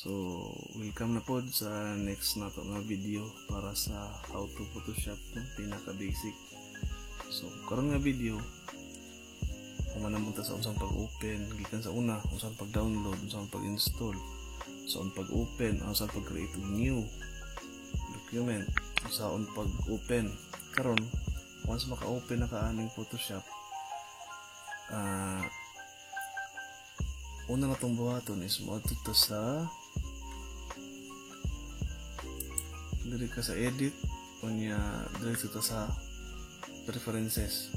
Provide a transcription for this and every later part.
So, welcome na pod sa next nato nga video para sa how to Photoshop, no? Pinaka basic. So, karon nga video, human na ta sa unsang pag-open, gikan sa una, unsang pag-download, unsang pag-install, sa pag-open, unsang pag-create og new document, unsaon pag-open. Karon, once maka-open na ka aning Photoshop, una na itong buhaton is moadto ta sa diri ka sa edit, unya diri ta sa preferences,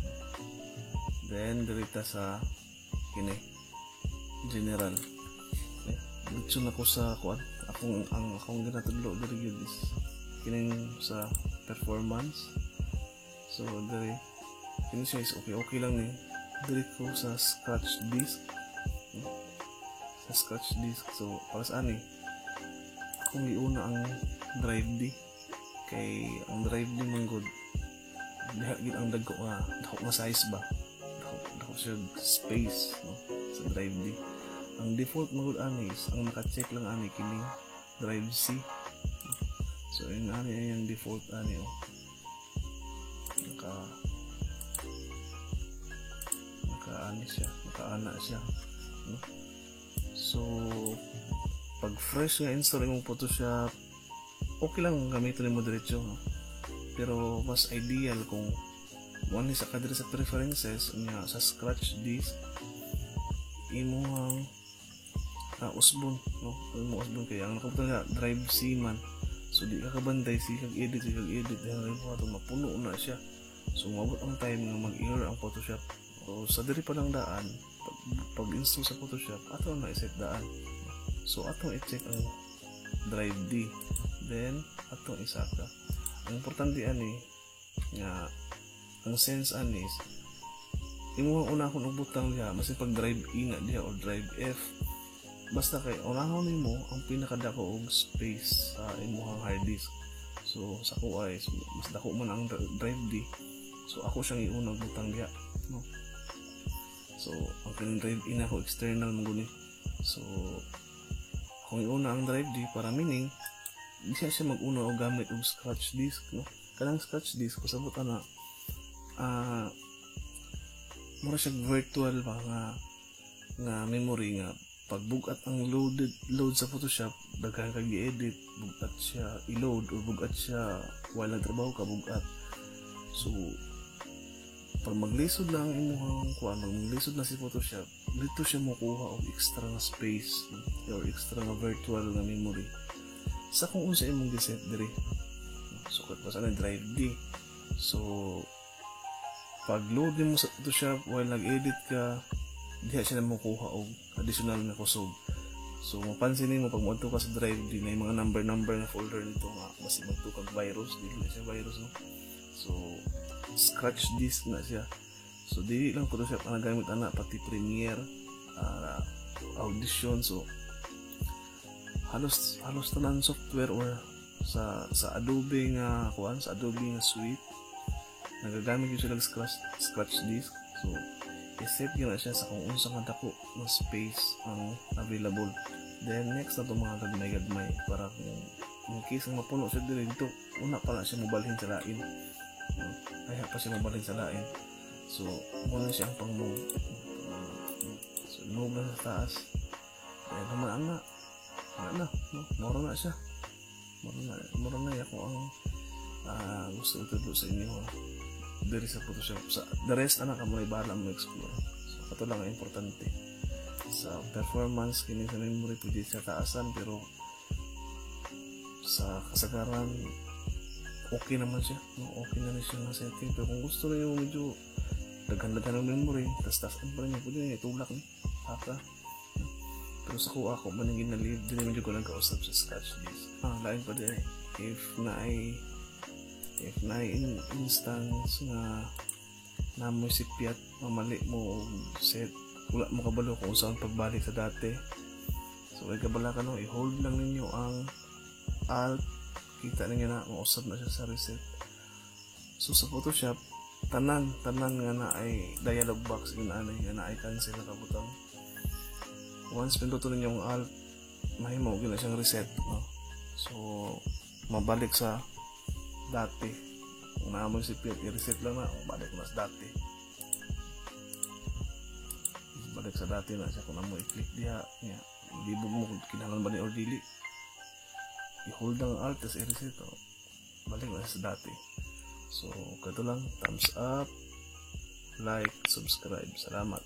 then diri ta sa kini, general. Eh, diretso na ko sa kuan. Akong ang akong ginatudlo diri gyud is kining sa performance. So diri kini siya is okay okay lang ni. Diri ko sa scratch disk, no? Sa scratch disk. So para sa ani, akong giuna ang drive D kay ang drive D man gud diha gid ang dagko nga dako nga size ba, dako dako siya space, no, sa drive D. Ang default man gud ani is ang naka-check lang ani kini drive C. So yun ani ay ang default ani, oh. Naka ani siya, nakaana siya, no? So pag fresh nga install imong Photoshop, okay lang gamiton nimo diretso, no? Pero mas ideal kung mo sa kadiri sa preferences, unya sa scratch disk imong usbon, no? Imong usbon kay ang nakabutang sa drive C man. So di ka kabantay, sige kag edit, sige kag edit, dahil mo ato mapuno na siya. So moabot ang time nga mag-error ang Photoshop. So sa diri pa lang daan, pag install sa Photoshop, ato na i-set daan. So atong i-check ang drive D, then atong isaka. Ang importante ani nga ang sense ani is imo ang unahon og butang diha, masin pag drive E na diha or drive F, basta kay unahon nimo ang pinakadako og space sa imong hard disk. So sa kuha is mas dako man ang drive D, so ako siyang iunang butang diha, no? So ang kining drive E na ako, external man guni. So akong iuna ang drive D para meaning di siya mag-una og gamit og scratch disk, no? Kanang scratch disk, pasabot ana, mura siya virtual ba nga memory nga pag bugat ang load sa Photoshop, daghan kag gi-edit, bugat siya i-load or bugat siya while nagtrabaho ka, bugat. So pag maglisod lang ang imuhang kuan, maglisod na si Photoshop, dito siya mokuha og extra nga space, no? Or extra nga virtual nga memory sa kung unsa imong giset diri. So kung sa drive D, so pag load nimo sa Photoshop while nag-edit ka, diha siya na mokuha og additional nga kusog. So mapansin nimo pag moadto ka sa drive D na mga number number na folder nito nga basi magtukag virus, dili na siya virus, no? So scratch disk na siya. So dili lang Photoshop ang nagamit ana, pati Premiere, Audition. So halos halos tanan software or sa Adobe nga kuan, sa Adobe nga suite, nagagamit gyud sila og scratch disk. So i-set gyud na siya sa kung unsa nga dako nga space ang available. Then next na to, mga gagmay-gagmay, para kung in case nga mapuno siya diri dito, una pa na siya mobalhin sa lain, no? Kaya pa siya mobalhin sa lain. So muna siya ang pang-move. So move na sa taas, then human ana ana na, no? Mura na siya, mura na ako ang gusto itudlo sa inyo diri sa Photoshop. Sa the rest ana, kamo na bahala mo explore. So kato lang ang importante sa performance. Kini sa memory, pwede siya taasan, pero sa kasagaran okay naman siya, no? Okay na rin siya nga setting, pero kung gusto niyo medyo daghan-daghan ng memory, tas taas pa rin, pwede niya itulak ni haka. Pero sa kuha ako man yung ginalib dili medyo ko lang kausap sa scratch disk. Lain pa din eh, if na instance nga namoy sipyat, mamali mo set, wala mo kabalo kung saan pagbalik sa dati. So ay kabala ka, no? I-hold lang ninyo ang alt, kita ninyo na mausap na siya sa reset. So sa Photoshop, tanan tanan nga na ay dialog box yun ani nga na ay cancel na kabutang, once pinduto ninyo ang alt, Mahimo gyud na siyang reset, no? So mabalik sa dati. Kung naa moy seatbelt, i-reset lang na, balik na sa dati. Balik sa dati na siya. Kung naa mo i-click diha niya, libog mo kung kinahanglan ba ni or dili, i-hold ang Alt tas i-reset, oh. Balik na sa dati. So kato lang. Thumbs up, like, subscribe. Salamat.